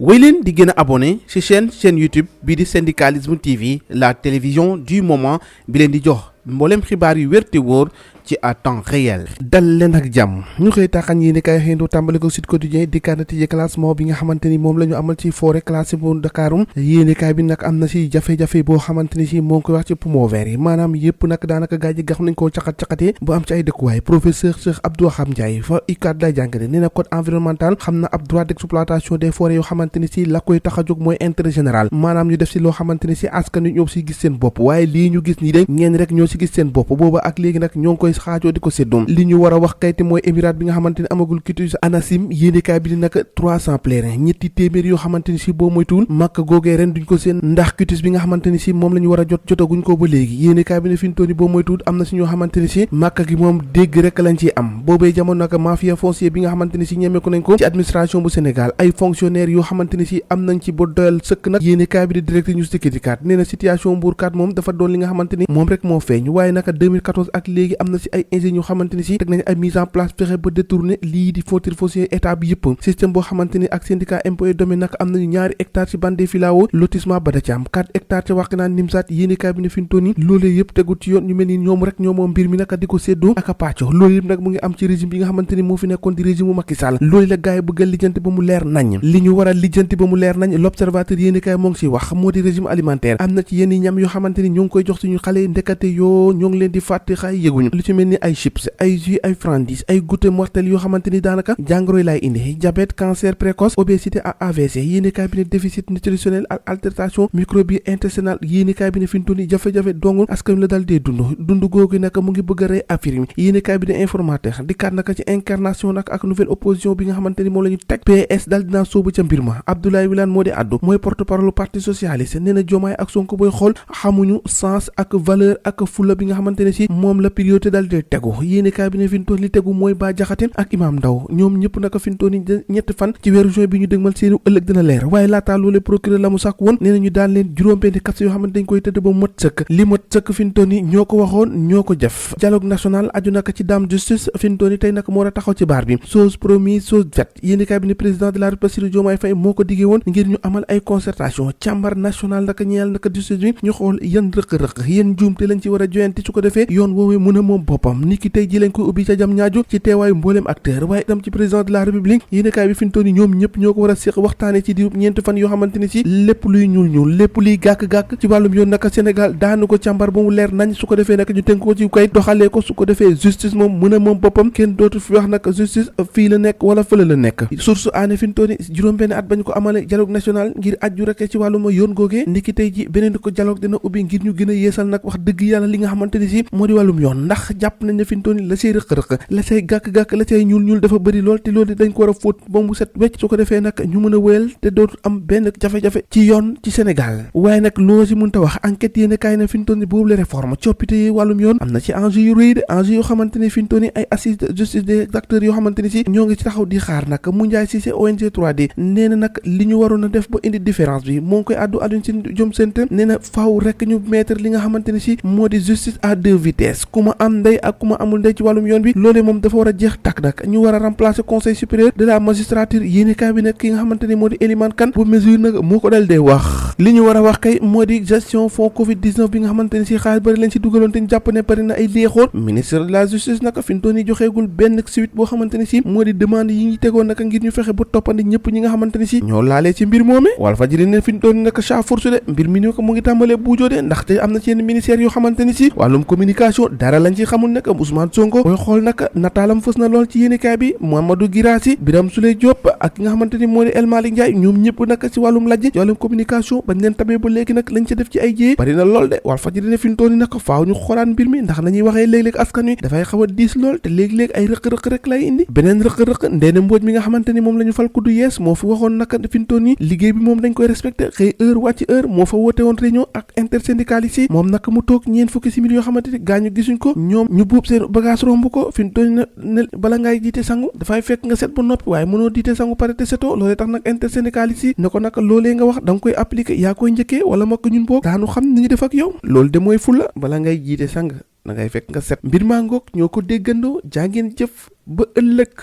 wéy leen di gën a abonné ci chaîne YouTube bii di syndicalisme TV la télévision du moment bi leen di jox mboolem xibaar yu wér te wóor ci à temps réel. dal leen ak jàmm ñu xëy taxañ yéen kay xëyndoo tàmbale ko Sud Quotidien di kanati ci classement bi nga xamante ni moom la ñu amal ci forêt classée bu Dakarum yéen kay bi nag am na ci jafe-jafe boo xamante ni si moo ngi koy wax ci poumon vert yi maanaam yëpp nag daanaka gaaj yi gax nañ koo caxat-caxatee bu am ci ay dëkkuwaay professeur Cheikh Abdou Wahab Ndiaye fa UCAD lay jàngale nee na code environnemental xam na ab droit d'exploitation des forêts yoo xamante ni si la koy tax a jóg mooy intérêt général maanaam ñu def si loo xamante ni si askan wi ñoo si gis seen bopp waaye lii ñu gis nii de ñeen rek ñoo si gis seen bopp booba ak léegi nag ñoo ngi koy xaajoo di ko séddoo li ñu war a wax kayti mooy émirat bi nga xamante ni amagul kitus ANACIM yéenekaay bi di nag 300 pèlerins ñetti téeméer yoo xamante ni si boo moytuwul màkk googee ren duñ ko seen ndax kitus bi nga xamante ni si moom la ñu war a jotaguñ ko ba léegi yéenekaay bi ne fi ñu toll nii boo moytuwul am na si ñoo xamante ni si màkk gi moom dégg rek lañ ciy am boobee jamono nag mafia foncier bi nga xamante ni si ñemeeku nañ ko ci administration bu Sénégal ay fonctionnaires yoo xamante ni si am nañ ci ba doyal sëkk nag yéenekaay bi di direct news dikkat nee na situation Mbourkat moom dafa doon li nga xamante ni moom rek moo feeñ waaye naka 2014 ak léegi am na si ay ingénieurs yoo xamante ni si teg nañ ay mise en place fexe ba détourner lii di titre foncier état bi yëpp système boo xamante ni ak syndicat impôt et domaine nag am nañu ñaari hectares ci bande filao lotissement Badatiam 4 hectares ca Wakhinane Nimzatt yéenekaay bi ne fi ñu toll nii loolee yëpp tegul ci yoon ñu mel ni ñoom rek ñoo moom mbir mi naka di ko séddoo ak a pàcco loolu yëpp nag mu ngi am ci régime bi nga xamante ni moo fi nekkoon di régime mu Macky Sall loolu la gars yi bëgg a lijjanti ba mu leer nañ li ñu war a lijjanti ba mu leer nañ l'observateur yéenekaay moo ngi ci wax moo di régime alimentaire am na ci yenn ñam yoo xamante ni ñoo ngi koy jox suñu xale ndekate yoo ñoo ngi leen di fàtte xay yëguñu lu ci mel ni ay chips ay jus ay friandises ay goûter mortel yoo xamante ni daanaka jàngoro yi laay indi diabète cancer précoce obésité ak AVC yéenekaay bi ne déficit nutritionnel ak altération microbie intestinale yéenekaay bi ne fi ñu toll nii jafe-jafe dongul askan la dal dee dund googu nag mu ngi bëgg a rey affirme yéenekaay bi ne informateur di kat naka ci incarnation nag ak nouvelle opposition bi nga xamante ni moom la ñu teg PS dal dinaa sóobu ca mbir ma Abdoulaye Wilane moo di addu mooy porte-parole parti socialiste nee na Diomaye ak Sonko booy xool xamuñu sens ak valeur ak fulla bi nga xamante ne si moom la priorité dal dee tegu yéenekaay bi ne fi ñu toll li tegu mooy Bah Diakhaté ak Imam Ndaw ñoom ñëpp naka fi ñu toll nii ñetti fan ci weeru juin bi ñu dégmal seeni ëllëg dina leer waaye laataa loolee procureur la mu sàkk woon nee na ñu daan leen juróom-benn kaso yoo xamante dañ koy tëdd ba mot sëkk li mot sëkk fi ñu toll nii ñoo ko waxoon ñoo ko jëf dialogue national aju naka ci dame justice fi ñu toll nii tey naka moo war a taxaw ci baar bi chose promise chose faite yéenekaay bi ne président de la République Bassirou Diomaye Faye moo ko diggee woon ngir ñu amal ay concertation càmbar national naka ñeel naka justice bi ñu xool yan rëq-rëq yan njuumte lañ ci war a joyanti su ko defee yoon woowee mën a moom boppam ni ki tey ji lañ koy ubbi ca jam ñaaju ci teewaayu mbooleem acteur waaye itam ci président de la république yéenekaay bi fi ñu toll nii ñoom ñëpp ñoo ko war a séq waxtaane ci diirub ñeenti fan yoo xamante ni si lépp luy ñuul lépp luy gàkk-gàkk ci wàllum yoon naka Sénégal daanu ko càmbar ba mu leer nañ su ko defee nag ñu tënk ko ci kay doxalee ko su ko defee justice moom mën a moom boppam kenn dootu fi wax nag justice fii la nekk wala fële la nekk source aane fi ñu toll nii juróom-benn at bañ ko amale dialogue national ngir ajju rek ci wàllum yoon googee ndiki tey ji beneen ko dialogue dina ubbi ngir ñu gën a yeesal nag wax dëgg yàlla li nga xamante ni si moo di wàllum yoon ndax jàpp nañ ne fi ñu toll nii la say rëq-rëq la say gàkk-gàkk la say ñuul dafa bëri lool te loolu dañ ko war a fóot ba mu set wecc su ko defee nag ñu mën a wéyal te dootu am benn jafe-jafe ci yoon ci Sénégal waaye nag loo si mënta wax enquête yéen kaay na fi ñu toll nii boobu la réforme coppite yi wàllum yoon am na ci enjeu yu rëy de enjeu yoo xamante ni fi ñu toll nii ay assises de justice des acteurs yoo xamante ni si ñoo ngi ci taxaw di xaar nag mu njaay si ONG 3D nee na nag li ñu waroon a def ba indi différence bi moo ngi koy àddu Alioune Tine Diome Center nee na faaw rek ñu mettre li nga xamante ni si moo di justice à deux vitesses ku ma am ndey ak ku ma amul ndey ci wàllum yoon bi loolee moom dafa war a jeex tak nag ñu war a remplacer conseil supérieur de la magistrature yéenekaay bi nag ki nga xamante ni moo di Elimane Kane bu mesure nag moo ko dal dee wax li ñu war a wax kay moo di gestion fonds Covid 19 bi nga xamante ni si xaalis bari leen si dugaloon te ñu jàpp ne bari na ay léexoor ministre de la justice nag fi mu toll nii joxeegul benn suite boo xamante ni si moo di demande yi ñu tegoon nag ngir ñu fexe ba toppandi ñëpp ñi nga xamante ni si ñoo laalee ci mbir moome Walfadjri ne fi mu toll nii nag chat force de mbir mi ni ko mu ngi tàmbalee buujoo de ndaxte am na ci yenn ministère yoo xamante ni si wàllum communication dara lañ ci xamul nag Ousmane Sonko booy xool nag nataalam fës na lool ci yéenekaay bi Mamadou Guirassy Birame Souleye Diop ak ki nga xamante ni moo di El Malick Ndiaye ñoom ñëpp nag ci wàllum lajj ci wàllum communication bañ leen tabee ba léegi nag lañ ca def ci ay jéey bari na lool de Walfadjri ne fi ñu toll nii nag faaw ñu xoolaat mbir mi ndax nañuy waxee léeg-léeg askan wi dafay xaw a diis lool te léeg-léeg ay rëq-rëq rek lay indi beneen rëq-rëq Ndéné Mbodj mi nga xamante ni moom la ñu fal kuddu yees moo fi waxoon nag fi ñu toll nii liggéey bi moom dañ koy respecté xëy heure wàcc heure moo fa woote woon réunion ak intersyndicalistes yi moom nag mu toog ñeen fukki simili yoo xamante ni gaañu gisuñ ko ñoom ñu buub seen bagage romb ko fi ñu toll nii ne bala ngay jiite sangu dafay fekk nga set ba noppi waaye mënoo jiite sangu pare te setoo loolee tax nag intersyndicalistes yi ne ko nag loolee nga wax da nga koy appliquer yaa koy njëkkee wala ma ko ñun boog daanu xam ni ñu def ak yow loolu de mooy fulla bala ngay jiite sang da ngay fekk nga set mbir maa ngoog ñoo ko déggandoo jaa ngeen jëf ba ëllëg